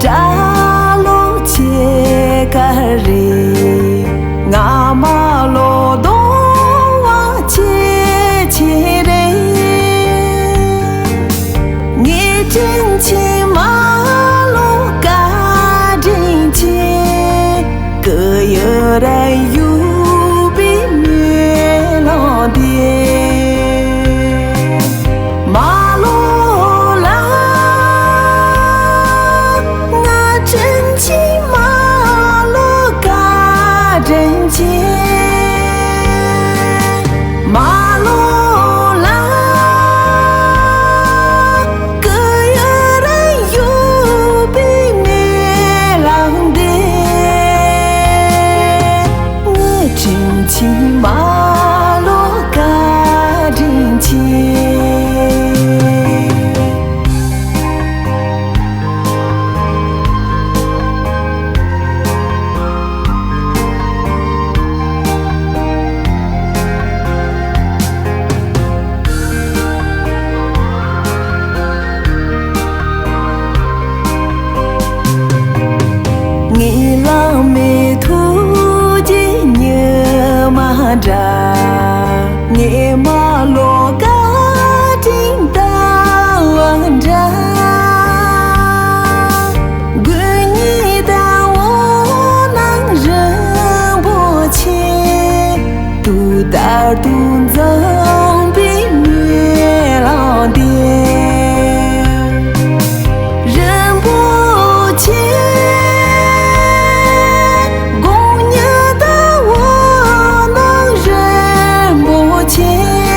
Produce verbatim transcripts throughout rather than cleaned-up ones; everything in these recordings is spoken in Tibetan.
གྲྭ་ལོག་ཆེ་ག་རེ། ང་མ་ལོ་གདོང་བ་ཆེ་ཆེ་རེ། ངའི་དྲིན་ཆེན་མ་ལོ་བཀའ་དྲིན་ཆེ། གུ་ཡུ་ར་ཡུ་པི་མེ་ལོང་དེ། མ་ལོ་ལ། ང་དྲིན་ཆེ་མ་ལོ་བཀའ་དྲིན་ཆེ། མ་ལོ་ལ། གུ་ཡུ་ར་ཡུ་པི་མེ་ལོང་དེ། ངའི་དྲིན་ཆེན་མ་ལོ་བཀའ་དྲིན་ཆེ། ངའི་བླ་མའི་ཐུགས་རྗེ་ཉི་མ་འདྲ། ངའི་མ་ལོ་བཀའ་དྲིན་ཟླ་བ་འདྲ། དགུན་ཉི་ཟླ་འོད་སྣང་རིན་པོ་ཆེ། དུས་ལྟར་དུ་འཛོམས་པའི་མེ་ལོང་དེ། རིན་པོ་ཆེ། དགུན་ཉི་ཟླ་འོད་སྣང་རིན་པོ་ཆེ།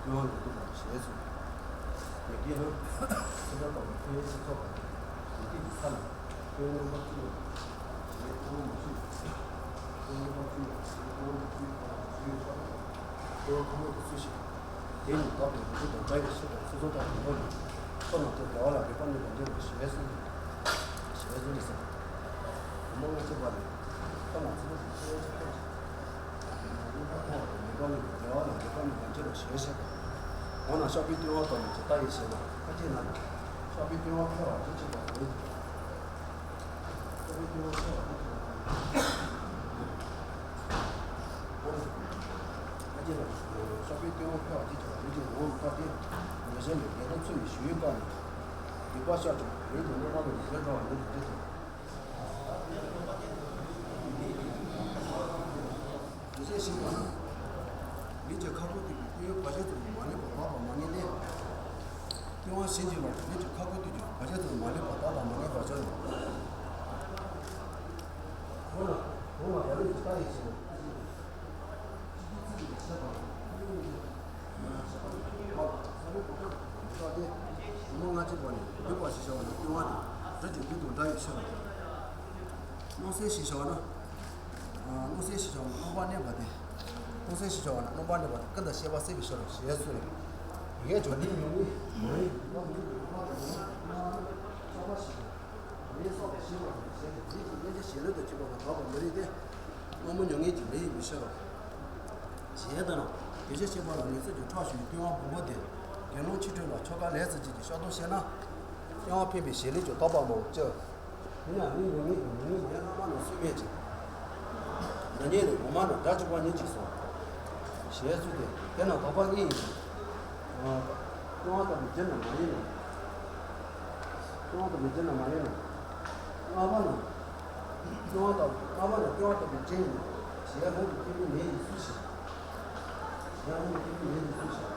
ཡོང་བ་ལས་འདུག་པ་ཞེས་གསུངས། ཡ་གི་ཧོ། སེམས་ཁྲལ་དང་ཕན་ཡོན་ཆེ་ཚོགས་པ་ཡི་གེ་གི་ས་ལ་ཕན་ཡོན་རྣམ་པ་བཅུ་ཡོད། ཞེས་ཐོག་མ་མ་ཞུས། ཕན་ཡོན་རྣམ་པ་བཅུ་ཡོད། ཞེས་ཐོག་མ་མ་ཞུས་པ་ཞུས་ཡོད་ཆོག་ལ། ཕན་ཡོན་ཁོ་ནར་དུ་སུ་ཞིག་དེ་ཉིད་བདག་གི་རིགས་རྒྱུད་དང་འདྲ་བའི་ཕྱིར་དང་སོ་སོ་དང་དང་པོ་ནི་ཁོ་ན་སྟེ་བདེ་བ་ལ་རེག་པ་གནོད་པར་འགྱུར་རོ་ཞེས་གསུངས། ཞེས་གསུངས་ནས་སོ། མ་ལྔ་བཅུ་པ་ནི་ཁོ་ན་ཚུལ་དུ་ཕན་ཡོན་ཆེ་ཁོ་ཞིག་མཐོང་བ་དང་མི་མཐོང་བའི་བདེ་བ་ལ་རེག་པ་གནོད་པར་འགྱུར་རོ་ཞེས་བཤད་པ། འོ་ན་ཤོག་བུའི་ལྟེ་བ་དང་ནི་ཇི་ལྟ་ཡིན་ཞེ་ན། ཁ་ཅིག་ན་ནི། ཤོག་བུའི་ལྟེ་བ་འཕེལ་བ་དེ་གཅིག་པ་དང་ནི། ཤོག་བུའི་ལྟེ་བ་འཕེལ་བ་དེ་གཅིག་པ་དང་ནི། འོ་ན། ཁ་ཅིག་ན་ནི། ཤོག་བུའི་ལྟེ་བ་འཕེལ་བ་དེ་གཅིག་པ་ལུས་ཀྱི་ངོ་བོ་ལྟ་སྟེ། ཉེ་ཞར་ནི་ལས་དོན་ཚུལ་ཡིན་ཞུ་ཡི་བཀག་ནས། སྡིག་པ་བཤགས་ཀྱང་ལུས་ཀྱི་རྣམ་པ་ལ་ཡོད་འགྲོ་བ་ནི་དེ་དང་། དེ་བཞིན་གཤེགས་པ་ན། ལུས་ཀྱི་ཁ་ཁུ་ཐུག་གི་ལྟེ་བའི་བར་ཆད་དུ་མ་ལུས་པ་དག་པར་མ་ངེས་ཏེ། སྐྱེ་བ་གཞན་གྱི་བར་དུ་ལུས་ཀྱི་ཁ་ཁུ་ཐུག་གི་བར་ཆད་དུ་མ་ལུས་པ་དག་པར་མ་ངེས་པར་འགྱུར་རོ། འོ་ན་གང་ལ་ཡང་ལུས་ཀྱི་ལྟ་ཡི་ཕྱིར། ལྔ་བཅུ་པ་ནི་སྡིག་པ་ཞེས་བྱ་བ་ནི་སྐྱེ་བ་སྟེ། རིགས་ཀྱི་རྒྱུད་དང་འདྲ་བའི་ཕྱིར་རོ། སྣང་གསལ་ཞེས་བྱ་བ་ནི། སྣང་གསལ་ཞེས་བྱ་བ་ནི་རྣམ་པར་གནས་པ་སྟེ། སྣང་གསལ་ཞེས་བྱ་བ་ནི་རྣམ་པར་གནས་པ་སྟེ། ཀུན་ཏུ་ཤེས་པ་སེམས་ཀྱི་ཕྱིར་རོ་ཞེས་གསུངས། ཡིད་ཀྱི་འཇོག་ནི་ཉོན་མོངས་མ་ཡིན་པ་མིན་པའི་ངོ་བོ་དང་ནི་སྣང་བ་ནི་ཆགས་པ་ཞེས་པ། མིང་སོགས་པའི་ཞེས་པ་དང་ཞེས་པའི་རིགས་ཀྱི་སྣང་ཆ་ཞེས་ལུས་དང་བཅས་པ་དང་འགྲོགས་པ་མི་རིགས་ཏེ། རྣམ་པར་མྱོང་ངེས་ཀྱི་མིང་ཡིན་པའི་ཕྱིར་རོ། ཞེས་དང་། དེ་བཞིན་གཤེགས་པ་ལ་ངེས་ཚུལ་གྱི་ཕྲད་ཞུ་བའི་ལྟེ་བ་སྦོམ་པོ་སྟེ། དགེ་སློང་ཆོས་སྤྲུལ་ལ་ཆོ་ག་ལས་ཚིག་གཅིག་གིས་བཤད་དོ་ཞེ་ན། སྐྱེ་བ་འཕེན་པའི་བྱེད་ལས་ཀྱི་བརྟག་པ་མང་བཅུ། དེ་ཡང་མིང་ཡོད་ངེས་ཀྱི་མིང་མ་ཡིན་རྣམ་པ་རྣམས་སུ་སྨྲས་ཀྱི། འདི་གཉིས་ལས་ངོ་མ་ནི་སྒྲ་གཅིག་པ་ཉིད་ཅེས་སོ། ཞེས་གསུངས་ཏེ། དེས་ན་དོགས་པ་གཉིས་ཡིན་ཞིང་། སྐྱེ་བ་ལྟ་བུའི་རྒྱུ་ནི་མ་ཡིན་ནོ། སྐྱེ་བ་ལྟ་བུའི་རྒྱུ་ནི་མ་ཡིན་ནོ། ལྔ་པ་ནི། སྐྱེ་བ་ལྟ་བུ། ལྔ་པ་ནི་སྐྱེ་བ་ལྟ་བུའི་རྒྱུ་ཡིན་ནོ། ཞེས་རང་གི་སྐྱེ་བོའི་མིང་ཡིན་སུ་ཞིག་ཞེས་རང་གི་སྐྱེ་བོའི་མིང་ཡིན་སུ་ཞིག་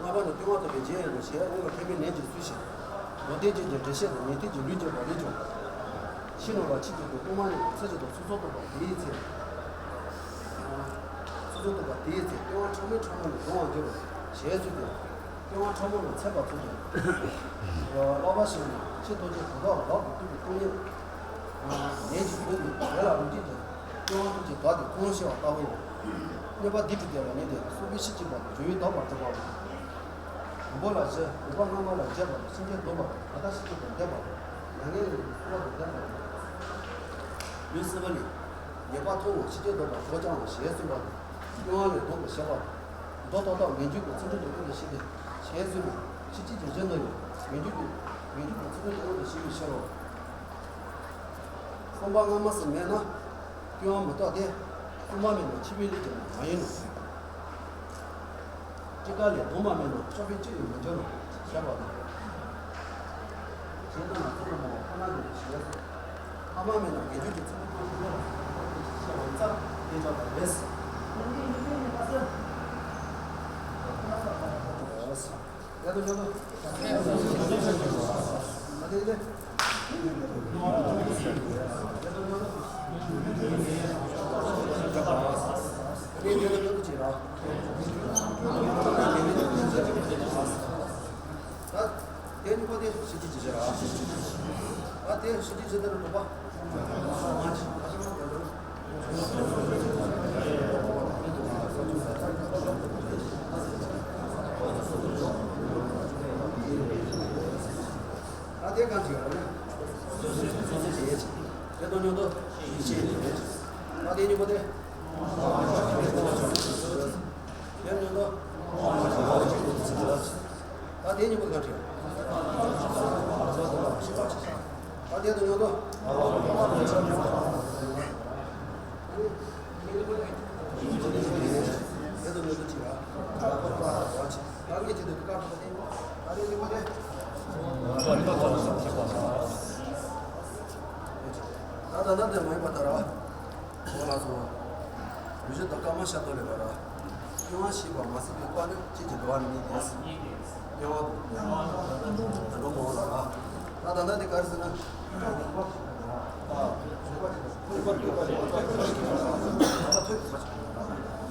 ལྔ་པ་ནི་སྐྱེ་བ་ལྟ་བུའི་རྒྱུ་ཡིན་ནོ་ཞེས་རང་གི་སྐྱེ་བོའི་མིང་ཡིན་སུ་ཞིག་ལུང་བསྟན་ཅན་གྱི་འགྲེལ་བཤད་དང་ཉན་ཐོས་ཀྱི་ལུགས་བརྒྱུད་པ་རེད་ཀྱང་། ཕྱི་ནང་ལ་ཕྱིས་ཀྱི་དུ་དབུ་མ་ནི་ཚིག་གཅིག་ཏུ་ཚོགས་གསོག་རྟོགས་པ་དེའི་ཚེ། ཚོགས་གསོག་རྟོགས་པ་དེའི་ཚེ་སྐྱེ་བ་ཕྲ་མོའི་ཕྲ་མོ་ནས་སྦྱོང་བར་འགྱུར་རོ། ཞེས་གསུངས་ཏེ། སྐྱེ་བ་ཕྲ་མོ་ལ་ཚད་པ་ཚུལ་དུ། བསླབ་པ་ཞིག་ནི་ཕྱི་རྡོ་རྗེ་གང་དག་ལག་ཏུ་གཏུགས་པའི་སྟོང་ཉིད། ལན་གཅིག་བུ་ནི་དེ་ལ་རང་རྒྱུད་དུ་སྐྱེ་བ་ཐམས་ཅད་དག་སྟེ་སྟོང་ཞེས་པ་ལྟ་བུའོ། གནས་པ་འདི་ལྟར་དེ་ལ་ནི་དེ་གསུངས་པའི་ཕྱིར་གཅིག་པ་ལ་འཇུག་པའི་ལྡོག་པར་གྲུབ་པའོ། དང་པོ་ལ་བཞི། དགུ་པ་ལྔ་པ་ལ་བརྒྱད་པ་ལ་ཕྱིན་ཅི་ལོག་པ་ལ་ད་ལྟ་ཕྱིན་ཅི་ལོག་པ་ལ་མྱ་ངན་ལས་འདས་པའི་སྐུལ་བ་དང་ལྡན་པ་ལ། ལུས་སྲིད་པ་ནི། ཉེས་པ་མཐོང་ངོ་ཕྱིན་ཅི་ལོག་པ་ཞོག་ཀྱང་ཞེས་གསུངས་པ་ནི། སྐྱེ་བ་ལས་ལྡོག་པའི་ཤེས་པ། མདོ་ཏོག་ཏོ་ངེས་འབྱུང་གི་ཚིག་འབྲུ་དང་ཀུན་ཏུ་ཤེས་ཏེ། ཞེས་གསུངས་པས་ཕྱིན་ཅི་ལོག་པའི་ནི་ཡང་ངེས་འབྱུང་གི་ངེས་འབྱུང་གི་ཚིག་འབྲུ་དང་ཀུན་ཏུ་ཤེས་པའི་ཕྱིར་རོ། གསུམ་པ་སྔ་མ་སུ་མེད་ན། སྐྱེ་བ་མི་རྟག་སྟེ། གསུམ་པ་མེད་ན་འཆི་བའི་ལས་ཀྱང་མ་ཡིན་ནོ། གཅིག་ཀ་ལས་དུ་མ་མེད་ན་ཤོག་བུའི་གཅིག་ཡང་མི་འགྱུར་རོ། ཞེས་པ་དང་། ཞེས་བཏང་ན་ཚུལ་ལ་མ་བ་ཁོ་ན་འདི་ཞེས་སོ། ཐ་མ་མེད་ན་ངེས་འབྱུང་གི་ཚིག་འབྲུ་ཀུན་ཏུ་ཤེས་པ་ཡིན་ཙང་དེ་འཇོག་པ་རེད། ཡ་དོ་ཡ་དོ། ད་དེ་ལས། ད་དེ་གཉིས་པོ་དེ་ཤི་ཅི་ཅི་ཟེར་ར། ད་དེ་ཤི་ཅི་ཅི་ཟེར་ར་འགྲོ་པ། མ་ཅི་ད་ཤི་མ་འགྲོ་འགྲོ། ད་དེ་གང་ཅི་ཡོད་རེད། སོ་སོ་སོ་སོ་བྱེད་ཡས་ཅིག་དེ་དང་མཉམ་དུ་ཤེས་ཡས་ཅིག་ད་དེ་གཉིས་པོ་དེ། དེ་མཉམ་དུ། ད་དེ་གཉིས་པོ་གང་ཅི་ཡོད། ད་དེ་དང་མཉམ་དུ། དེ་དང་མཉམ་དུ་ཅི་ཡོད། ད་ངས་ཅི་དེ་དུ་ཀ་ད་དེ་གཉིས་པོ་དེ། ད་ད་ལྟ་དེ་མ་ཡིན་པ་ལྟར། འོ་ལགས་སོ། ཡུལ་གཞི་དང་སྐར་མ་ཤར་དོ་ལས་པ་ར། སྐྱེ་བ་ཤེས་པ་མ་ཟིན་པའི་དཔལ་ནི་ཅིག་གི་འགྲོ་བ་མི་ཡིན་ཏེ། སྐྱེ་བ་དང་། ད་འགྲོ་མ་འོང་ལ་ར། ད་ད་ལྟ་དེ་ག་རེ་ཟེར་ན། ད་ཐོས་པ་ཞིག་ར།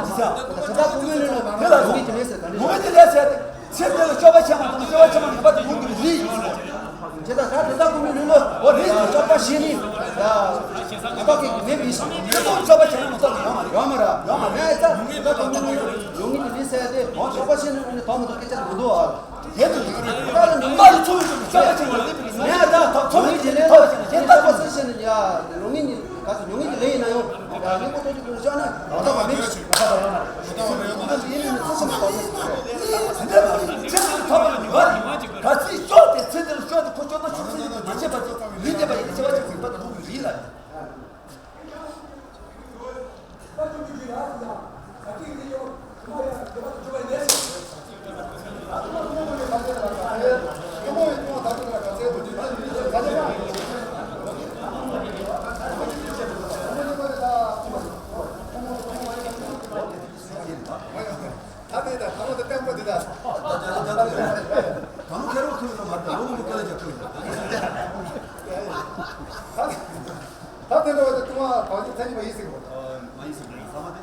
མ་ཅི་ཟེར། དེ་ལྟར་ཀུ་མུད་ལུས་ལ་ལུང་གིས་དེ་ལས་ཟེར་ད་ནི། ལུང་གིས་དེ་ལས་ཟེར་ཏེ། ཚེ་འདི་ལ་སྐྱོབ་པ་ཆེན་མོ་དང་སྐྱོབ་པ་ཆེན་མོ་ངེས་པར་དུ་ཡོང་གི་རེད་ཟེར། ཇི་ལྟར་ད་དེ་ལྟར་ཀུ་མུད་ལུས་ལ། འོ་རེད་ཟེར། སྐྱོབ་པ་བཞི་ནི། ཡ། ད་གི་མེད་པའི་ཞིང་། དེ་ཚོ་སྐྱོབ་པ་ཆེན་མོ་ཐོབ་ཡོང་མ་རེད། ཡོང་མ་རེད། ཡོང་མ་རེད། ད་ཀུ་མུད་ལུས་ལུང་གིས་དེ་ལས་ཟེར་ཏེ། འོ་སྐྱོབ་པ་བཞི་ནི་དོགས་མི་འདུག་སྐད་ཆ་མི་འདུག་ཨ། དེ་དུ་ཡིན་གྱི་རེད། ད་ལ་མི་མ་ཡི་ཚོ་ཡོད་ཀྱི་སྐྱོབ་པ་ཆེན་མོ་ལེན་པའི་ངས་ད་ཐོབ་ཐོབ་ཡིན་གྱི་ལེན་ཐོབ་ཡིན་གྱི་ལེན་ཐོབ་པ་སེ་ཤེ་ནི་ཡ་ལུང་ངེས་ཀྱི་ག་ཚོད་ལུང་ངེས་ཀྱི་ལེན་ཡིན་ན་ཡང་ཡ་གླིང་པོ་ཐོབ་ཀྱི་ཀུན་ཤོག་ན་ད་ཐོབ་པ་མེད་ཀྱི་ཞིག་ད་ཡོད་ན་ད་ཡིན་ནི་ཚོ་སེམས་ཐོབ་ཡིན་ཚེ་འདི་ལ་ཐོབ་པ་ཡོད་རེད། ག་ཚོད་སྐྱོབ་དེ་ཚེ་འདི་ལ་སྐྱོབ་དེ་ཁོ་སྐྱོབ་ན་ཆུ་ཚོད་ཡིན་མ་བྱས་པ་ཅིག་ལུས་བསྡད་པ་ཡིན་ཆེ་བ་ཅིག་ཟིན་པ་དང་ལུང་གི་རིགས་ལ། ད་ནི་ད་ཐ་མ་དེ་བརྟན་པོ་འདི་ད། ད་ལོ་ཁེར་རོ་ཁེར་རོ་མ་རེད། ལོ་མང་པོ་སྐད་ཆ་ཁུར་ཡོད། ད་དེ་འདྲ་བ་དེ་ཐུང་བ་བག་ཅིག་ཚན་གྱི་མ་ཡིན་ཟེར་གོ། མ་ཡིན་ཟེར་གོ་ས་མ་དེ།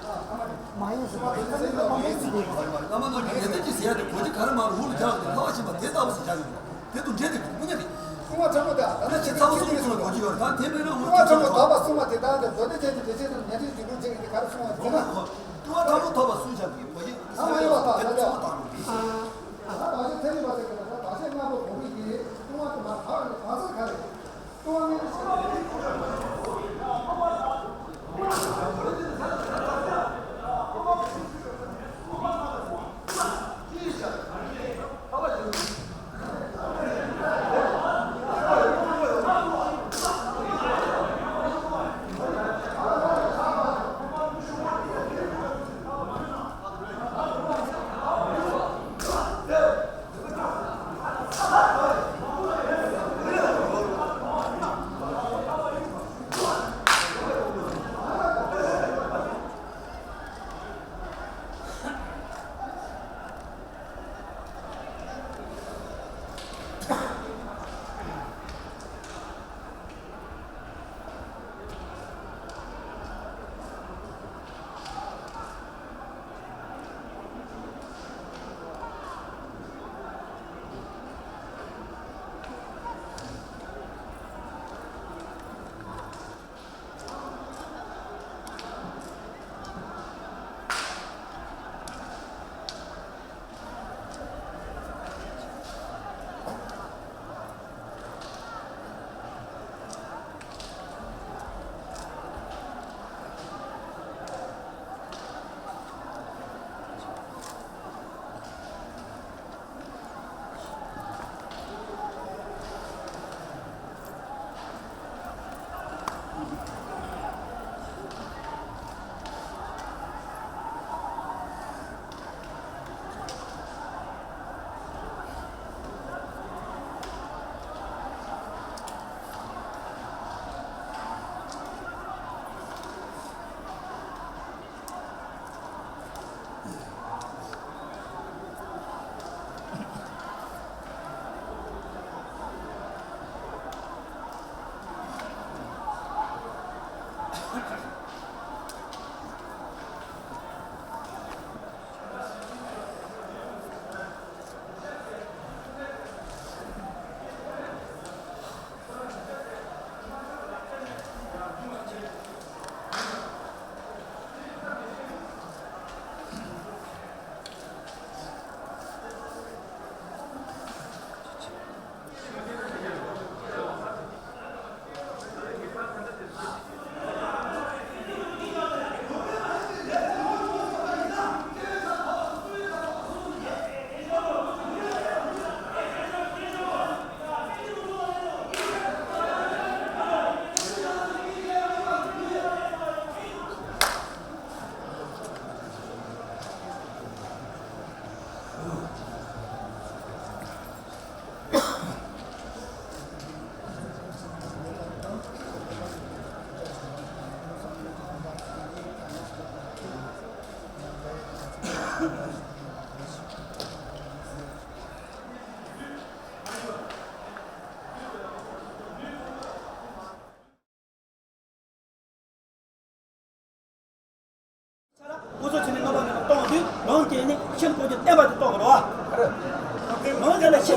མ་ཡིན་ཟེར་གོ་ས་མ་དེ་ཚན་གྱི་མ་ཡིན་ཟེར་གོ། བླ་མ་ནང་གི་ཉེ་དེ་ཅི་ཟེར་ཡ་དེ་གོ་ཅི་ག་རེ་མ་རུ་ལ་རྒྱག་དེ་ལྷག་ཕྱིན་པ་དེ་ལྟ་བུ་ཞིག་རྒྱག་ཡོང་དེ་དུ་འདྲེ་དེ་གོ་ཀུ་ཉ་རེད། ཐུང་བ་ཚ་པོ་དེ་ད་ནི་ཅི་ཚ་བོ་སུ་ཡིན་སོང་གོ་ཅི་ཡོད་རེད། ད་དེ་མེད་ན་ཐུང་བ་ཚ་པོ་དག་པ་གསུང་བ་དེ་ད་དེ་བོད་དེ་ཅན་དེ་དེ་ཅན་དུ་ཉེ་དེ་དེ་གོ་ཅི་གི་དེ་ག་རེ་གསུང་བ་དེ་ན། ལྟུང་བ་དྲག་པོ་ཐོབ་པ་སུ་བྱ་དགོས་པ་ཡིན། ཨ་མ་ཡོད་པ་དང་ད་ལྟ་ཨ་ད་ཞིག་ཐེ་རི་བ་ཟེར་གི་ད་ད་ཞིག་ལྔ་པོ་གོ་བི་གི་ལྟུང་བ་དུ་མ་ཐག་ནས་གང་ཟག་ག་རེ་ལྟུང་བ་ངན་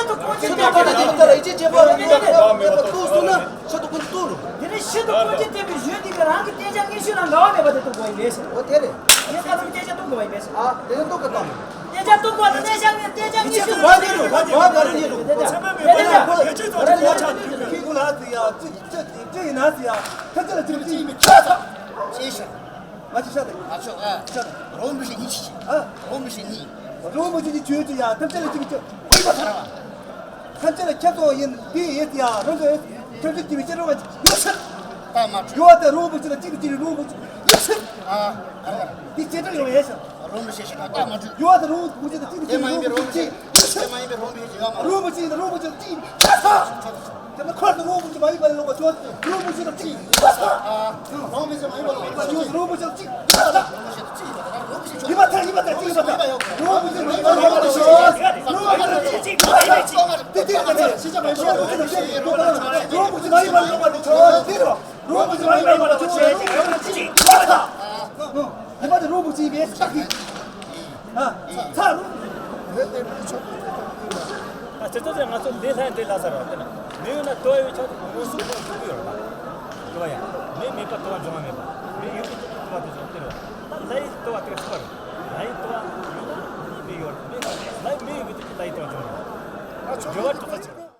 ཤེས་རྟོགས་སྐོར་གྱི་ཤེས་རྟོགས་སྐོར་གྱི་དེ་ལྟར་ཡིད་ཆེས་བྱེད་པ་རེད། ཡིད་ཆེས་བྱེད་པ་རེད། ཡིད་ཆེས་བྱེད་པ་རེད། དེ་ནས་ཤེས་རྟོགས་སྐོར་གྱི་བསྟན་པའི་གཞོན་དེ་གི་རང་གི་བསྟན་བྱ་དངོས་བཤད་ལ་འགལ་བ་མེད་པ་དེ་རྟོགས་དགོས་པ་ཡིན་པས། འོ་དེ་རེད། ངས་ད་ལྟ་བསྟན་བྱ་རྟོགས་དགོས་པ་ཡིན་པས། ཨ་དེ་ནས་རྟོགས་དགོས་དང་། བསྟན་བྱ་རྟོགས་དགོས་ལ་གནས་བྱ་ངས་བསྟན་བྱ་དངོས་བཤད་ལ་འགལ་བ་མེད་པ་དེ་རྟོགས་དགོས་པ་ཡིན་པས། ཁྱེད་ཀྱི་ལ་ཟེར་ཡ་ཅི་ཅི་ཅི་ཡིན་ན་ཟེར་ཡ་ཐམས་ཅད་ལ་ཅི་ཅི་ཡིན་མི་ཁྱད་ཚ་ཤེས་ཤིང་། ང་ཅི་ཤ་དེ། ང་ཚོ་ཨ། ཤ་དེ། རོ་མི་ཤེས་ཉིད་ཅི་ཅི། ཨ། རོ་མི་ཤེས་ཉིད། རོ་མི་ཤེས་ཉིད་བརྗོད་ཀྱི་ཡ་ཐམས་ཅད་ལ་ཅི་ཅི་ཅི་ཡིན་པ་ཚ་ར་བ། ཐམས་ཅད་ལ་ཁྱབ་སོང་ཡིན་དེ་ཡིན་ཡ་རང་ཚོ་ཐམས་ཅད་ཀྱི་བྱེད་རོགས་ཡོད་ཚེ། ད་མ་ཡོད་དེ་རོ་མི་ཤེས་ལ་ཅི་ཅི་རོ་མི་ཤེས་ཡོད་ཚེ། ཨ། འདི་བྱེད་སྒྲ་ཡོང་ཡས་ཤིང་། རོ་མི་ཤེས་ཤིང་ད་མ་འགྲིག་ཡོད་དེ་རོ་མི་ཤེས་ལ་ཅི་ཅི་རོ་མི་ཤེས། དེ་མ་ཡིན་པའི་རོ་མི་ཤེས་ཡོད་མ་རོ་མི་ཤེས་ལ་རོ་མི་ཤེས་ཅི་ཆ་ཚ། དེ་ནི་ཁོར་དུ་རོ་མི་ཤེས་མ་ཡིན་པ་ལ་ལོག་པ་ཆོག་རོ་མི་ཤེས་ལ་ཅི་ཆ་ཚ། རོ་མི་ཤེས་མ་ཡིན་པ་ལ་ལོག་པ་ཆོག་རོ་མི་ཤེས་ལ་ཅི་ཆ་ཚ། ཡིན་པ་ཐལ་ཡིན་པ་ཐལ་ཅི་ཡིན་པ་ཐལ། རོ་མི་ཤེས་མ་ཡིན་པ་ལ་ལོག་པ་ཆོག་རོ་མི་ཤེས་ལ་ཅི་ཆ་ཚ། དེ་དེ་ཡིན་པ་ཐལ། རོ་མི་ཤེས་མ་ཡིན་པ་ལ་ལོག་པ་ཆོག་རོ་མི་ཤེས་ལ་ཅི་ཆ་ཚ། རོ་མི་ཤེས་མ་ཡིན་པ་ལ་ལོག་པ་ཆོག་རོ་མི་ཤེས་ལ་ཅི་ཆ་ཚ། ཡིན་པ་དེ་རོ་མི་ཤེས་པའི་རྟགས་ཡིན། ཨ། ཚ་རུ། ད་སྤྱིར་བཏང་ང་ཚོ་འདི་ལྷན་འདི་ལ་ཟེར་བ་དེ་ན་མི་ཡོད་ན་ལྟོ་ཡོད་ཆོག་དངོས་སུ་ལྟོ་ཡོད་རེད་པ། ལྟོ་ཡ། མི་མེད་པ་ལྟོ་བ་འབྱུང་བ་མེད་པ། མི་ཡོད་པའི་དུས་ལྟོ་བ་དེ་བྱུང་སྟེ་རེད་པ། ད་ལྷའི་ལྟོ་བ་དེ་ག་ཚོད་པ་རེད། ལྷའི་ལྟོ་བ་ཡོད་ན་མི་ཡོད་རེད། མི་ལྷའི་མི་ཡོད་པའི་དུས་ཀྱི་ལྷའི་ལྟོ་བ་འབྱུང་རེད། འབྱོར་བ་གྲུབ་པ་ཅིག་རེད།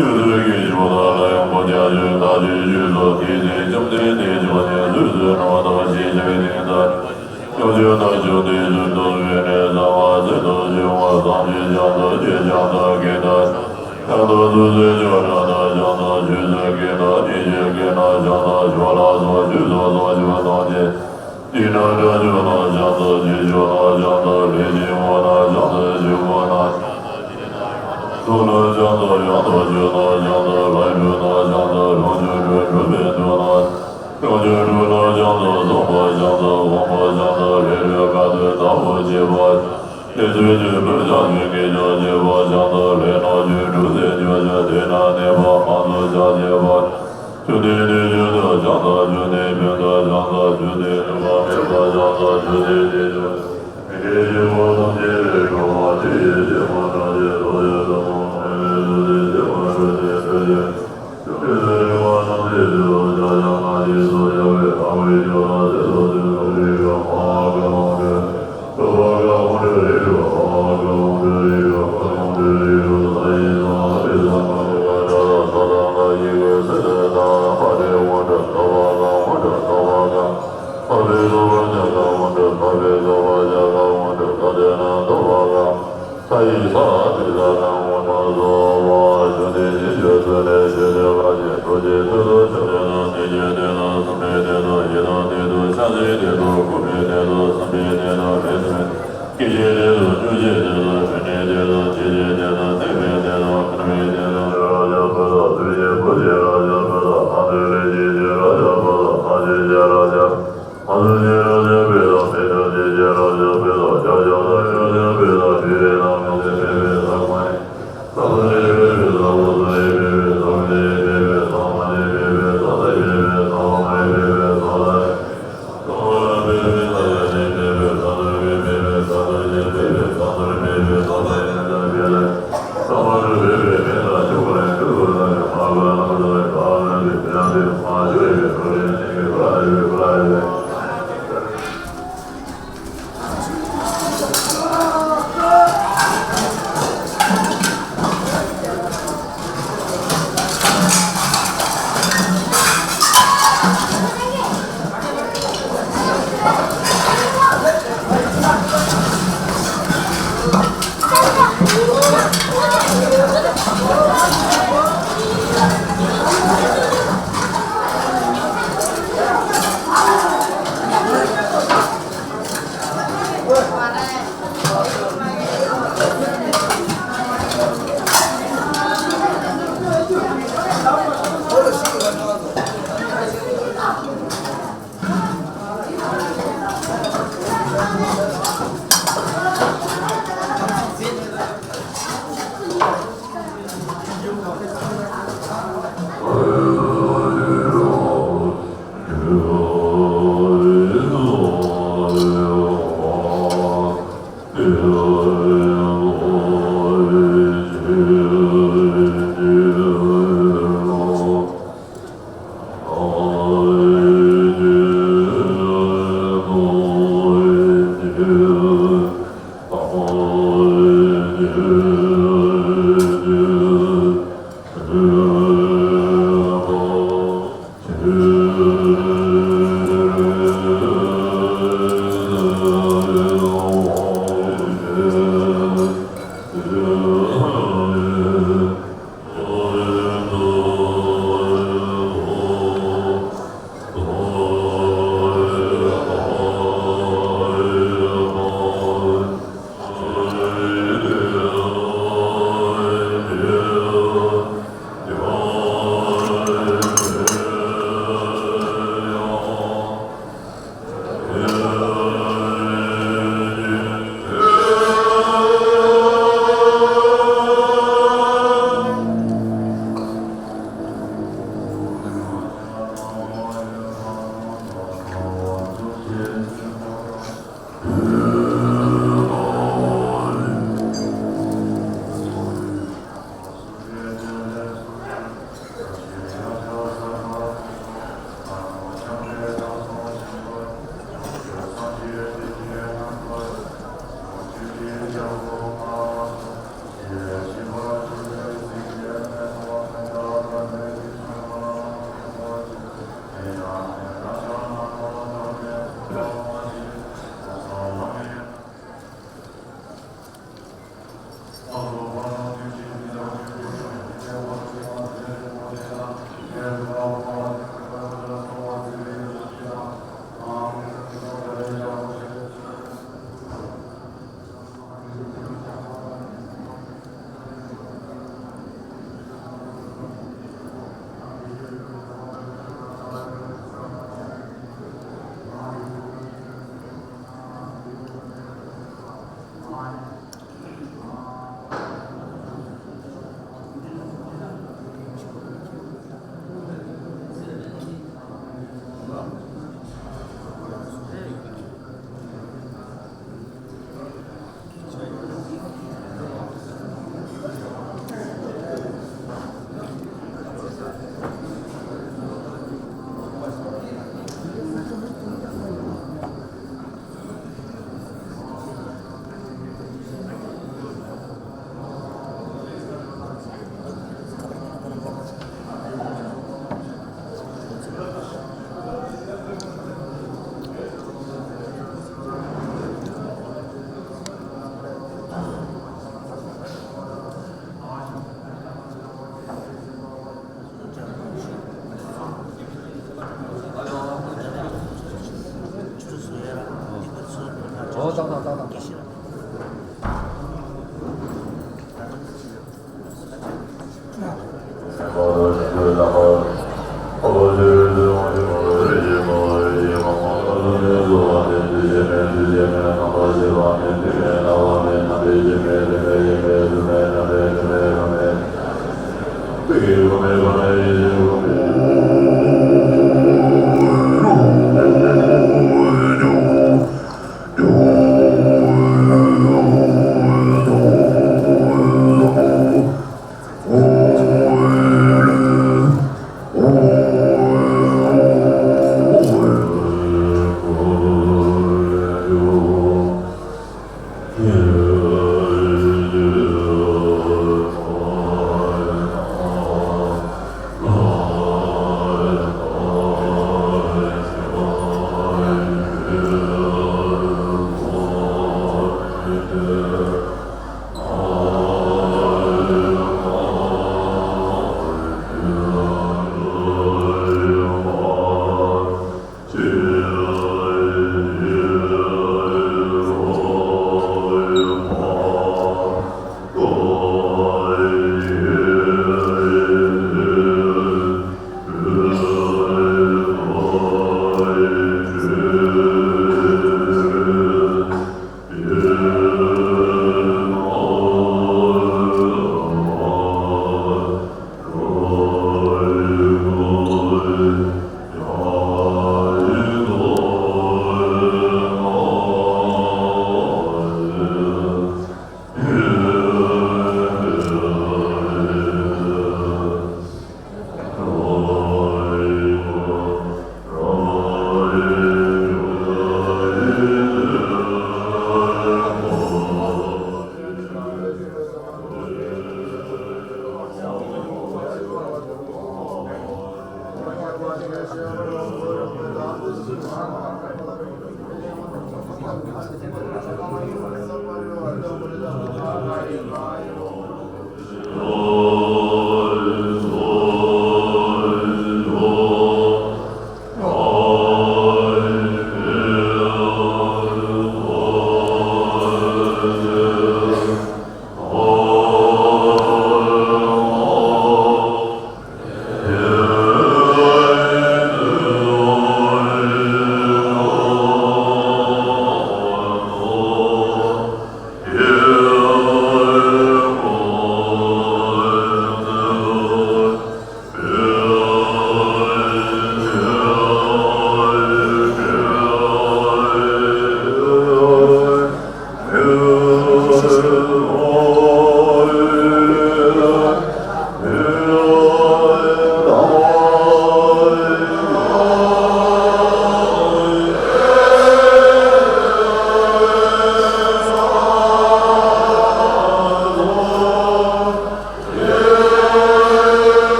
ཆོས་ཚུལ་གྱི་ཕྱོགས་དང་ལ་ཡོང་པོ་རྒྱ་ཆོས་ཐག་ཆོད་ཆོས་སོགས་ཀྱི་ཚིག་བཅོམ་ལྡན་འདས་མཆོག་ཉིད་ཚུལ་བཟོད་ནོ་ཐབས་ཤེས་བྱ་བའི་གནས་དང་། ཡོངས་གཅོད་ཐག་ཆོད་དེ་ཚུལ་སྟོན་པའི་གནས་གསང་བ་ཚེ་ཐུབ་ཆོས་མངོན་སངས་རྒྱས་བྱང་དུ་ཆོས་བྱང་དུ་དགེ་དང་། བྱང་དུ་ཚུལ་ཚོད་ཆོས་གྲགས་དང་བྱང་དུ་ཆོས་ཚུལ་དགེ་དང་། ཉེས་སྤྱོད་དགེ་དང་བྱང་དུ་ཆོས་ལ་སོགས་ཆོས་སོ་སོར་ཆོས་སྟོན་ཅིང་། དེས་ན་དགྲ་ཆོས་རྣམས་བྱང་དུ་རྗེས་ཆོས་རྣམས་བྱང་དུ་ལས་ཀྱི་དབང་རྣམས་བྱང་དུ་ཆོས་སྐུ་རྣམས། ཚོགས་རྣམས་བྱང་དུ་ཡང་དག་ཆོས་རྣམས་བྱང་དུ་ལྷའི་དྲུག་རྣམས་བྱང་དུ་རང་བྱུང་དྲུག་གྲུབ་པའི་དྲུག་རྣམས། བྱང་ཆུབ་དྲུག་རྣམས་བྱང་དུ་སོང་པ་བྱང་དུ་འོང་པ་བྱང་དུ་ལས་དྲུག་དཀའ་ཐུབ་དང་པོ་བྱེད་པ། ལས་ཚུལ་ཆོས་སྤོང་བྱང་ཆུབ་དགེ་སྦྱོར་བྱེད་པ་བྱང་དུ་ལས་རྣམས་ཆོས་དྲུག་སེལ་ཆོས་ཅན། དེས་ན་གནས་པ་མང་དུ་བྱང་བྱེད་པ། ཆོས་དེ་ནི་རྒྱུན་དུ་བྱང་དང་ཆོས་དེ་ཕན་དང་བྱང་དང་ཆོས་དེ་ནུས་པ་མེད་པ་བྱང་དང་ཆོས་དེ་བདེ་སྦྱོར། མི་དགེ་བཞི་པོ་ཐམས་ཅད་ལས་གྲོལ་བ་དེ་ཡི་སྐྱེས་བུ་ཐམས་ཅད་རྫོགས་ཆེན་ཟབ་མོ་ཐོབ་པའི་ཆོས་དེ་སྐྱེས་བུ་ཆོས་ཅན་ཆོས་ཅན། ཆོས་ཀུན་ལས་རིག་པ་ཐམས་ཅད་ཆོས་སུ་ཤར་ཞིང་སྣང་བཞིན་དུ་ཤར་བའི་ལྷ་བའི་ཆོས་ལ་ཟེར་རོ། ཆོས་སྐུ་རིག་པ་མ་བ་ཀ་ལོང་སྒྲོན། སྟོབས་པ་ཀ་ཧཱུྃ་སྒྲོན་རིག་སྒྲོན་ཧ་ཀ་ཧཱུྃ་སྒྲོན་རིག་སྒྲོན་ཧ་ཀ་ཧཱུྃ་སྒྲོན་རིག་སྒྲོན་ས་ཡི་ས་ཧ་རི་ས་ཀ་ཧཱུྃ་ཀ་ཏྲ་ས་དང་ཀ་ཡི་གུ་སེ་ཏེ་ཏ་ཧ་རེ་ཧཱུྃ་སྒྲོན་སྟོབས་པ་ཀ་ཧཱུྃ་སྒྲོན་སྟོབས་པ་ཀ། ཕ་བའི་སྟོབས་པ་ཉ་ཀ་ཧཱུྃ་སྒྲོན་ཕ་བའི་སྟོབས་པ་ཉ་ཀ་ཧཱུྃ་སྒྲོན་ས་ཏེ་ན་སྟོབས་པ་ཀ། ས་ཡི་ས་ཏེ་ས་ཀ་ཧཱུྃ་སྒྲོན་སོ་བ་ཞུ་ནི་ཞིག་ཞུ་ཚུལ་ནས་ཞུ་ཚུལ་ཁ་ཅིག་ཐུགས་རྗེ་ཐུགས་སུ་ཆུད་ནས་ནི་ནི་ཡོད་དེ་ན་བསམ་པའི་དེ་དང་ཡིད་དང་དེ་དང་ཆགས་སེ་དེ་དང་ཁུ་བའི་དེ་དང་བསམ་པའི་དེ་དང་རེ་ཞིག་སྐྱེ་མཆེད་དེ་དང་སྐྱོ་མཆེད་དེ་དང་ཕན་གནས་དེ་དང་སྐྱེ་མཆེད་དེ་དང་ནད་མེད་དེ་དང་ཕན་མེད་དེ་དང་ར་ཡ་བུ་དང་ཐུགས་རྗེ་བུ་ཞེས་ར་ཡ་བུ་དང་ཐ་དད་ལས་ཀྱི་ཞེས་ར་ཡ་བུ་དང་ཐ་ཞེས་ཞེས་ར་ཡ། ཨ་ལུ་ཞེས་ར་ཡ་བུ་དང་མེ་ཏོག་ཅན་ཞེས་ར་ཡ་བུ་དང་ཇ་ཇ་ལ་ཞེས་ར་ཡ་བུ་དང་བི་རེ་ན་མི་ཚེ་བེ་བེ་ས་མ་ནི། ས་བ་རེ་བེ་བེ་ས་བ་ས་ཡེ་བེ་བེ་ས་བ་ནི་བེ་བེ་ས་མ་ནི་བེ་བེ་ས་ད་བེ་བེ་ས་བ་མ་ཡེ་བེ་བེ་ས་ད་རེ།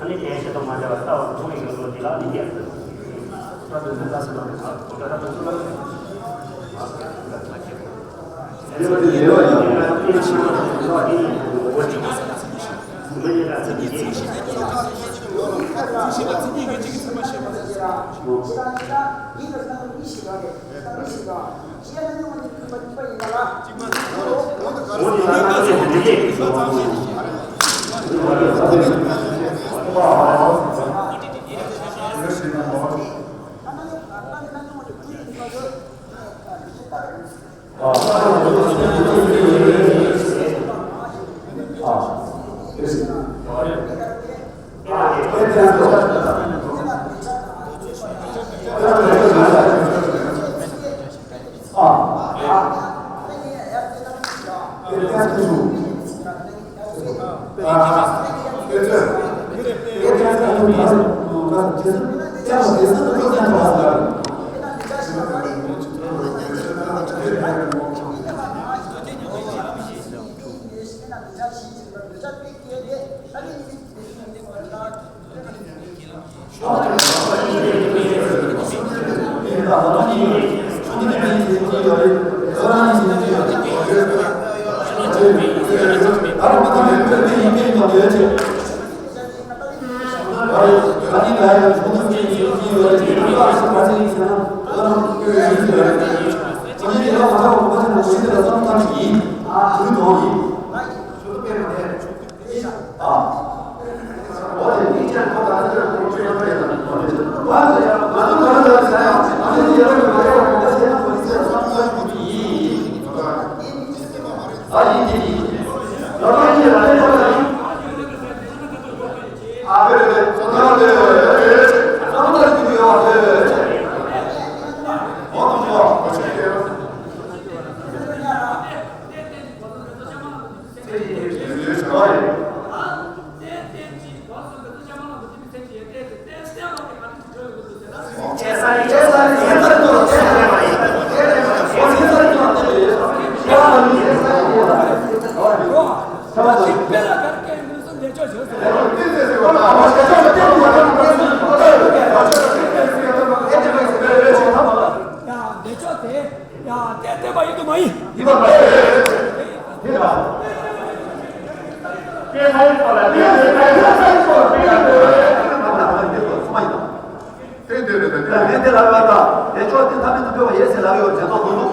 ལས་ཞེ་དྲག་མ་བྱ་བར་ལྟ་བར་མཐོང་བའི་ངོ་བོ་དེ་ལ་ནི་སྐྱེ། ཡང་བདེ་མཆོག་དེ་ཡང་བསྟན་བསྟན་པ་ཡིན་དུ་མ་ཡིན། ཡིན་པ་མ་རེད། དེ་ལ། དེ་ལ་ཡིན་པ་ལ་དེ་ལ་ཡིན་པ་ལ་དེ་ལ་ཡིན་པ་ལ་དེ་ལ་ཡིན་པ་ལ་དེ་ལ་ཡིན་པ་ལ་དེ་ལ་ཡིན་པ་ལ་དེ་ལ་ཡིན་པ་ལ། དེ་འདོད་པའི་དོན་དེ་ལ་ཡིན་པ་ལ་བདེ་མཆོག་དེ་ཐ་མལ་དུ་འཕེལ་བ་ཡིན་ཟེར་ལབ་ཡོད་དེ་ཚོ་དགོས་འདུག་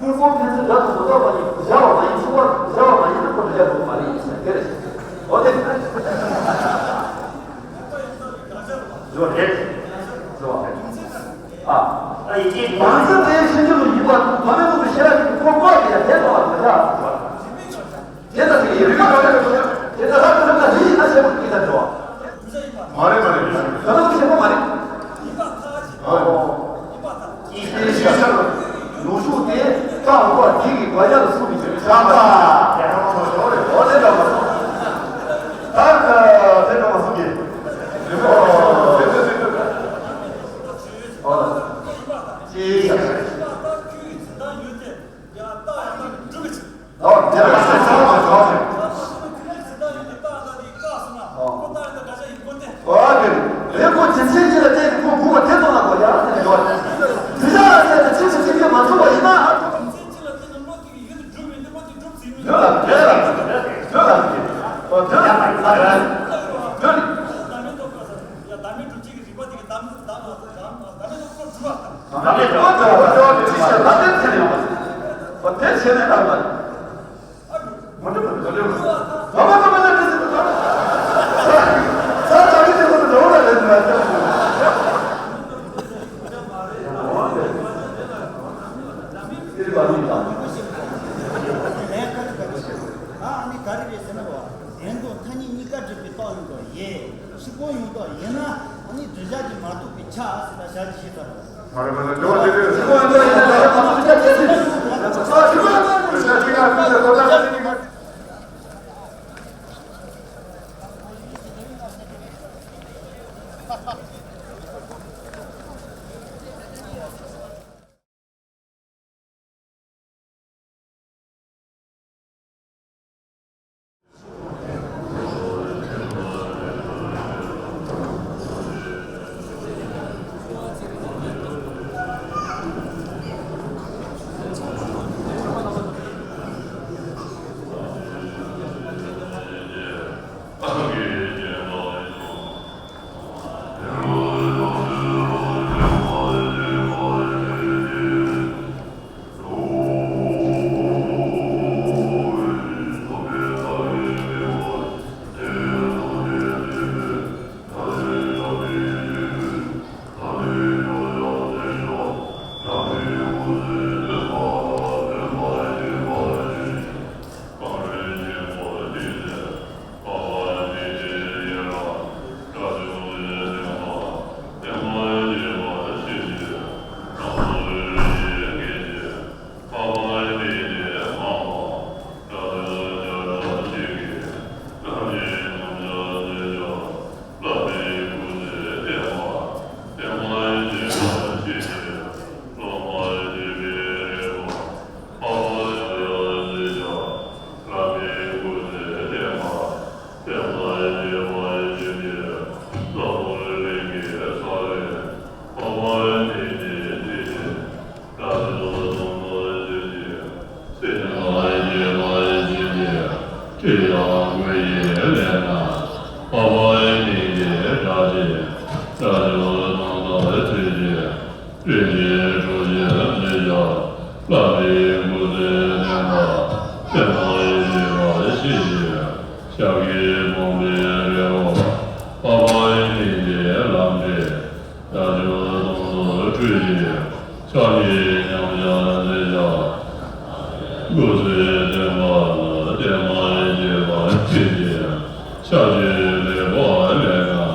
དངོས་པོ་ཕན་ཚུན་དགྲ་དང་མི་འདོགས་པ་ཡིན། སྦྱར་བ་མ་ཡིན་ཚུགས་པ། སྦྱར་བ་མ་ཡིན་ན་ཁོ་འདྲ་ཡག་པོ་མ་རེད་ཟེར་དེ་རེད། འོ་དེ། ཡོད་རེད། ཡོད་རེད། ཨ། ཨ་ཡིན་གྱི། མང་ཚོགས་དེའི་ཕྱིན་ཆད་ལ་ཡིན་པ་དང་མ་མེད་པ་ཤེས་རབ་ཀྱི་ཁོ་བཀོད་དེ་ཡང་དེ་ལྟ་བ་དང་ཡག་ཟེར་བ། དེ་ལྟ་ཞིག་ཡིན་ན་དེ་ལྟ་རབ་ཏུ་རིམ་ན་ལུས་ཡིན་ན་ཆེན་པོ་ཡིན་ན་འགྲོ་བ། མ་རེད་མ་རེད་མ་རེད། ད་ནི་ཆེན་པོ་མ་རེད། ཨོ། ཡིན་ཤེས་ལུགས་ཤུགས་དེ་རྩ་འོག་པ་དེ་གི་བ་ཡ་ལ་སུ་མི་བྱེད་བྱ་བ། ཨོ་དེ་འདྲ་མ་སོང་། ད་དེ་འདྲ་མ་སོང་གི། ཨོ། ཅི་ཡིན་ཤེས། ཨོ། དེ་ལ་ཤེས་བྱ་བ་བྱ་བ། ཨོ། ཨོ་དེ་རེད། ཁོ་ཇི་སྲིད་ཅི་ལ་བརྟེན་ནས་ཁོ་འགུག་པ་དེ་ཙམ་ལ་ཁོ་ཡར་ལ་ཡོད། དེ་ཡང་ལ་བརྟེན་ནས་ཅི་ཞིག་ཅི་ཕྱིར་མ་འཇུག་པ་ཡིན་ན། ཡོད་ལ་ཡོད་ལ་ཡོད་ལ། ཨོ་དེ་ལ་ཡོད་ལ་ཡོད་ལ། བདག་མེད་རྟོགས་པ་ཟེར་ཡ། བདག་མེད་རྟོགས་པ་སྒྲུབ་པ་དང་། བདག་མེད་རྟོགས་པ་སྒྲུབ་པ་དེ་ལ་དེ་ཚེ་ཡོང་བ། འོ་དེ་བྱས་ནས་ད་ལ། མ་འགྲིག་པ་འགྲོ་ལེ། ད་མ་ད་མ་ལ་དེ་ཚེ་ད། ས་ས་ད་གི་དེ་ཚོ་འགྲོ་བ་ལ་དེ་མ་ད། དེ་རིགས་པ་ལུས་དང་། ཨ་ནི་ག་རེ་རེད་ཟེར་ན། བདེན་དོན་མཐའ་གཉིས་གཉིས་ཀ་སྒྲུབ་པའི་རྟགས་ཡིན་དོ། ཡེ། ཕྱི་སྒོ་ཡོང་དོ་ཡིན་ན། ཨ་ནི་འདོད་ཆགས་ཀྱིས་མ་གཏོགས་པའི་ཆ་ཟེར་ན་ཞག་གི་ཤེས་ཚར་བ། མ་རེད་མ་རེད། འགྲོ་བ་དེ་རེད། ཕྱི་སྒོ་ཡོང་དོ་ཡིན་ན་འདོད་ཆགས་མ་གཏོགས་པའི་ཆ་ཅི་ཟེར། ཨ་ཕྱི་སྒོ་ཡོང་དོ་ཡིན་ན་འདོད་ཆགས་ཀྱིས་མ་གཏོགས་པའི་ཆ་ཅི་ཟེར། བྱང་ཆུབ་སེམས་དཔའ་ཐུགས་རྗེ་སྤྲུལ་པའི་གྲུ་བཞིན་མཛེས་ཤིང་། བླ་མའི་སྐུ་ཚེ་བརྟན་པ། བསྟན་པ་ཡིད་བདེ་བར་གཤེགས་ཤིང་། ཤཱཀྱའི་ཕུང་པོའི་རི་བོ། འཕགས་པ་ཡི་གཉེན་གྱི་ལམ་བྲལ། དགྲ་བཅོམ་སྟོང་གཟུགས་སྤྲུལ་ཞིང་། ཕྱག་གཉིས་མཉམ་བཞག་མཛད་ཅིང་། སྐུ་ཚེ་བརྟན་པ་ལ་བརྟན་པ་ཡི་བརྗིད་པ་བསྐྱེད་ཅིང་། ཕྱག་རྒྱའི་ལེགས་པར་ལེགས་བརྐྱངས།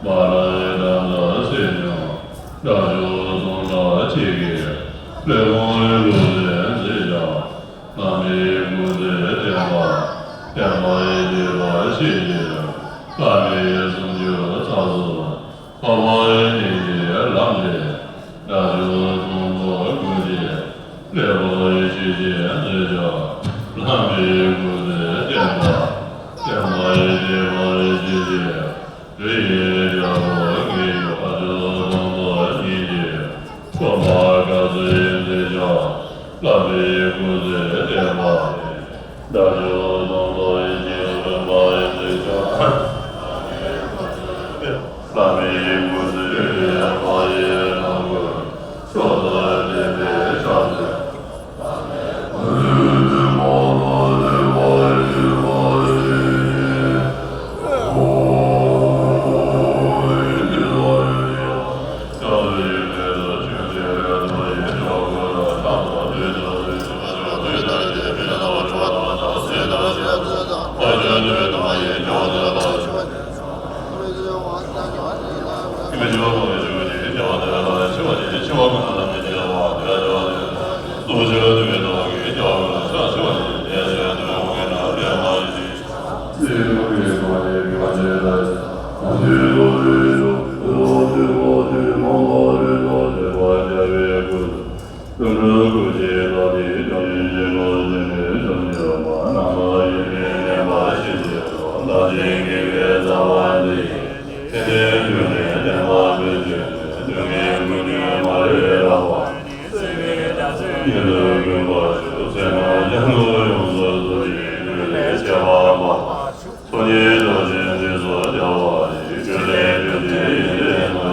མ་རིག་དགྲ་ལྷ་སྲིན་མོ། དགྲ་བཅོམ་སྟོང་ཕྲག་གཅིག་གིས། ཀླས་ཁང་ལུས་ལེན་མཛད་ཅིང་། བླ་མའི་སྐུ་ཚེ་བརྟན་པ། བརྟན་པ་ཡི་བརྗིད་པ་བསྐྱེད་ཅིང་། བླ་མའི་གསུང་ཆོས་ཚར་གསུམ། འཕགས་པ་ཡི་གཉེན་གྱི་ལམ་བྲལ། དགྲ་བཅོམ་སྟོང་གཟུགས་སྤྲུལ་ཞིང་། ཀླས་པ་ཡི་ཆོས་སྦྱིན་མཛད་ཅིང་། བླ་མའི་སྐུ་ཚེ་བརྟན་པ། བརྟན་པ་ཡི་བརྗིད་པ་བསྐྱེད་ཅིང་། རིའི་རྒྱལ་པོ་ངེས་ཡོད། དགྲ་བཅོམ་སྟོང་གཟུགས་ཉིད་ཀྱིས། བཀོད་པ་ག་ཚོད་ཡིན་མཛད་ཀྱང་། བླ་མའི་སྐུ་ཚེ་བརྟན་པ། དགྲ་བཅོམ་སྟོང་གཟུགས་ཉིད་ཀྱིས། བཀོད་པ་ཡིན་མཛད་ཀྱང་། བླ་མའི་སྐུ་ཚེ་བརྟན་པ་ཡི་ལམ་ཀུན། མཆོག་ཏུ་བརྟན་པའི་ཕྱག་འཚལ། ཚོགས་གཉིས་རྡོ་རྗེ་འདི་སོགས་རྒྱལ་བ་ཡི། སྤྱོད་ལས་རྒྱུ་འབྲས་ཡིན་ཏེ་ནོ།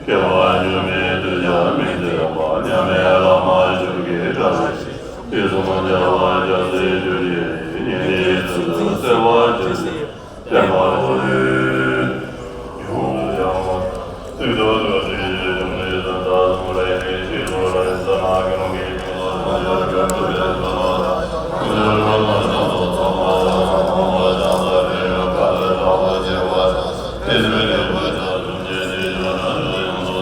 སྐྱེ་བ་འགྱུར་མེད་གདུལ་བྱ་མི་འཛད་པ། མཉམ་མེད་བླ་མ་མཆོག་གི་གྲགས་ཡིན། དུས་གསུམ་རྒྱལ་བ་རྒྱལ་སྲས་རྒྱུད་ཀྱི་རིགས། ཉན་ཐོས་ཚུལ་དུ་གསལ་བར་གྱུར་ཅིག། བསྟན་པ་ལ་ཡོངས་སུ་ཡང་བ། ཚིག་ཏུ་ཏུ་ཏྲི་ཞེས་བྱུང་ནས་སུ་ད་སུ་རེ་ནི་ཤི་རུ་རེ་ས་ན་གི་རུང་གི་ཀུན་ལ་སུ་ཡོད་ག་ཏུ་ཡ་ས་ན་ཀུན་ལ་རུ་མ་ས་ཏོ་ཏོ་མ་ལ་ས་མ་བ་ཅང་ས་རེ་ཡོད་ག་ལ་ད་བ་ཅེ་བ་ཏེ་སུ་ནི་བ་ཅ་སུ་ཉེ་ནི་ཡོད་ན་སུ་ཡང་དོ།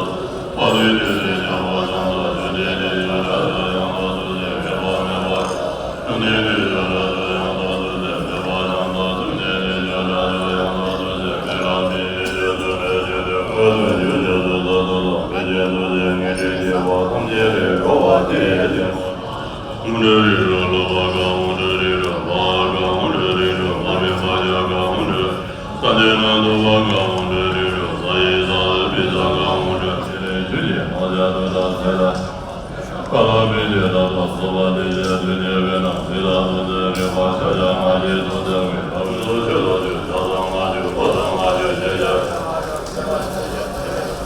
མ་ལུས་ཏེ་སུ་ཡང་བ་ཅང་ས་སུ་ཉེ་ནི་ཡོད་ན་སུ་ཡང་དོ། སུ་ནི་མེད་པ་མེད་པ། ཀ་ལ་པི་ལེ་ད་ཏོ་སོ་པ་ཏི་ཞེས་དུས་ནས་བས་ན་སི་ལ་དུ་ཟེར་རེ་བ་ཤ་ཡ་ང་རྗེས་སུ་འཛིན་པའི་ལྷ་བུ་ཆོས་ལོ་ཆོས་ཇ་ཚང་ང་ཆོས་ལོ་ཚང་ང་ཆོས་ཞེས་བྱ།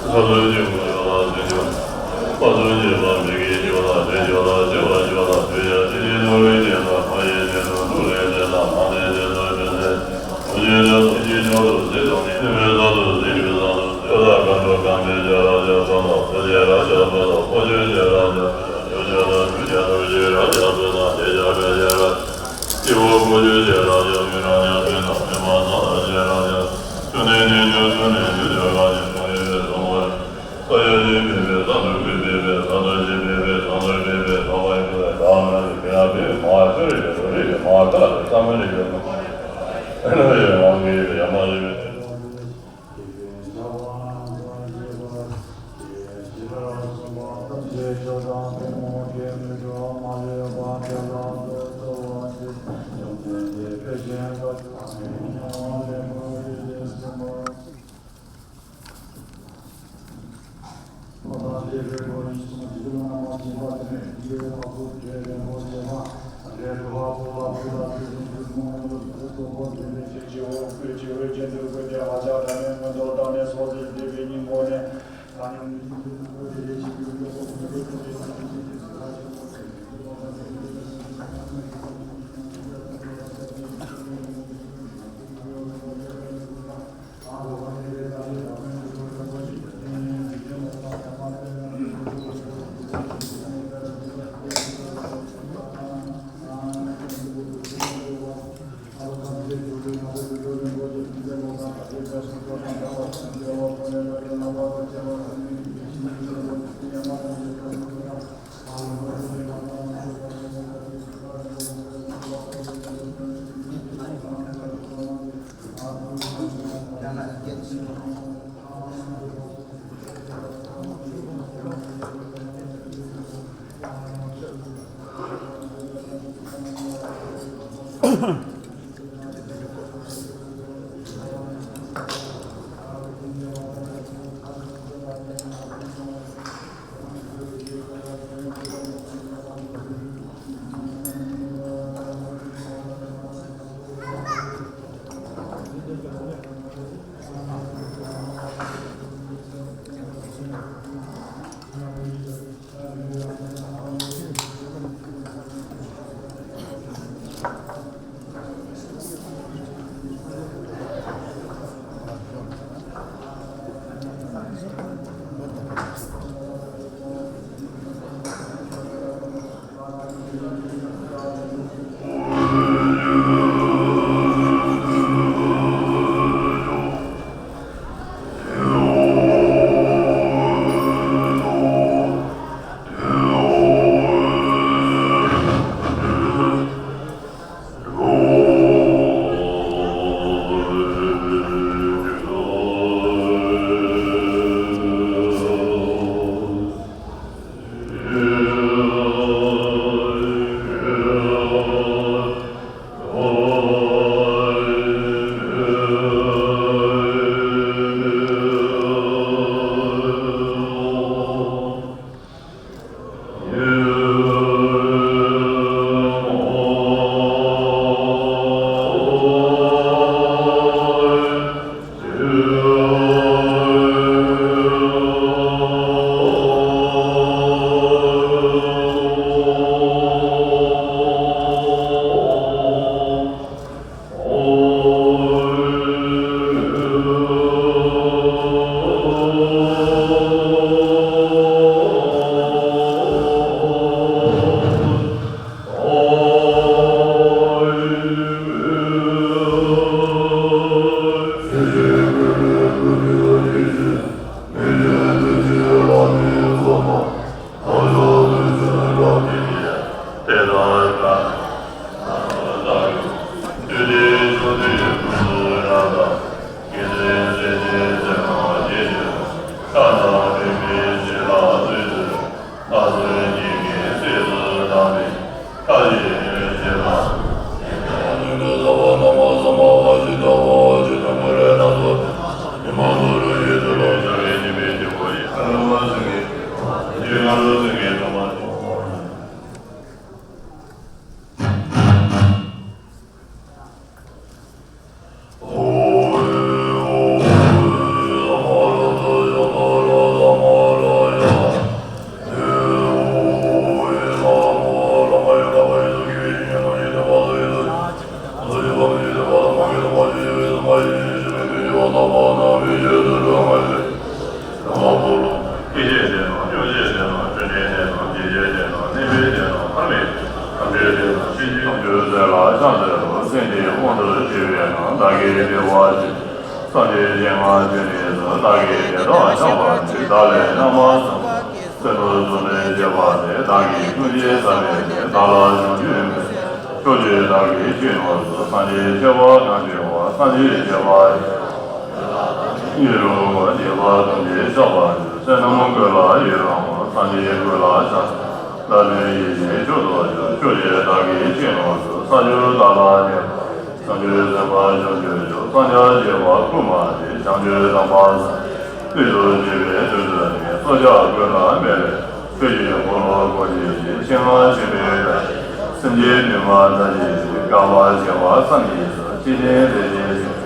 ལྷ་བུ་ཆོས་མོ་ཆོས་ལ་འཛིན་ཆོས། ཕ་ཚུལ་གྱི་བ་མི་དགེ་ཆོས་ལ་འདྲེ་ཆོས་ལ་བྱེ་བ་ཆོས་ལ་དུས་ཡ་ཏི་ནི་ནོ་རི་ནི་ལ་ཕ་ཡི་ནི་ནོ་ནུ་རེ་ནི་ལ་མ་ནི་ནི་ལ་ཅོ་ནི། སེམས་ཅན་དུས་མ་ད་ཡིན་ཞིང་། བསྐལ་པ་བྱེ་བ་བསམ་ཡས་སུ། འཇིག་རྟེན་ལས་ཅན་ཞིང་།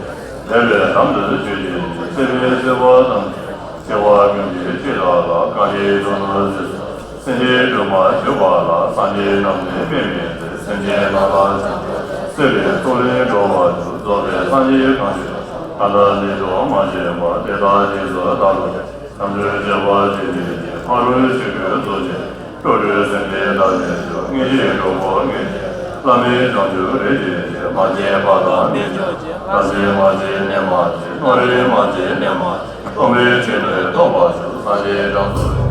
འདས་པའི་ལམ་དུ་བྱོན་ཞིང་། སྲིད་པའི་སྲིད་པ་ཐམས་ཅད་ཤི་བ་ཀུན་གྱི་ཕྱིར་ལགས་ལ། གང་ཞིག་གྲོལ་ནས་སྲིད་གསུམ། སེམས་ཅན་དུ་མ་གྱུར་པ་ལ། སངས་རྒྱས་རྣམས་ནི་དཔེ་མི་སྲིད། སེམས་ཅན་རྣམས་ལ་ཕྱག་འཚལ་ལོ། སྲིད་པའི་མཚོ་ལས་སྒྲོལ་བར་འགྱུར། རྫོགས་པའི་སངས་རྒྱས་གང་ཞིག་ལ། ད་ལྟ་ནི་དུ་མ་བྱས་པ། དེ་དག་རྗེས་སུ་བདག་སློབ་ཅིང་། དམ་ཆོས་བྱེད་པར་བྱེད་མི་བྱེད། ཕ་རོལ་ཕྱིན་དྲུག་རྫོགས་ཕྱིར། སྤྲོ་བྲལ་སེམས་དཔའི་བདག་ཉིད་ཤོག །ངེས་ཤེས་གྲོགས་པོ་ངེས་ཤེས། བླ་མེད་བྱང་ཆུབ་རེ་ཞིག་བྱེད། མ་བྱས་པ་དང་ནི་ཆོས་ཅན། ལྟ་ཞིག་མ་བྱས་ནས་མ་བྱས། སྣང་རེ་མ་བྱས་ནས་མ་བྱས། སྟོང་པའི་ཕྲིན་ལས་ཐོབ་པར་ཤོག །སངས་རྒྱས་གྲངས་སུ་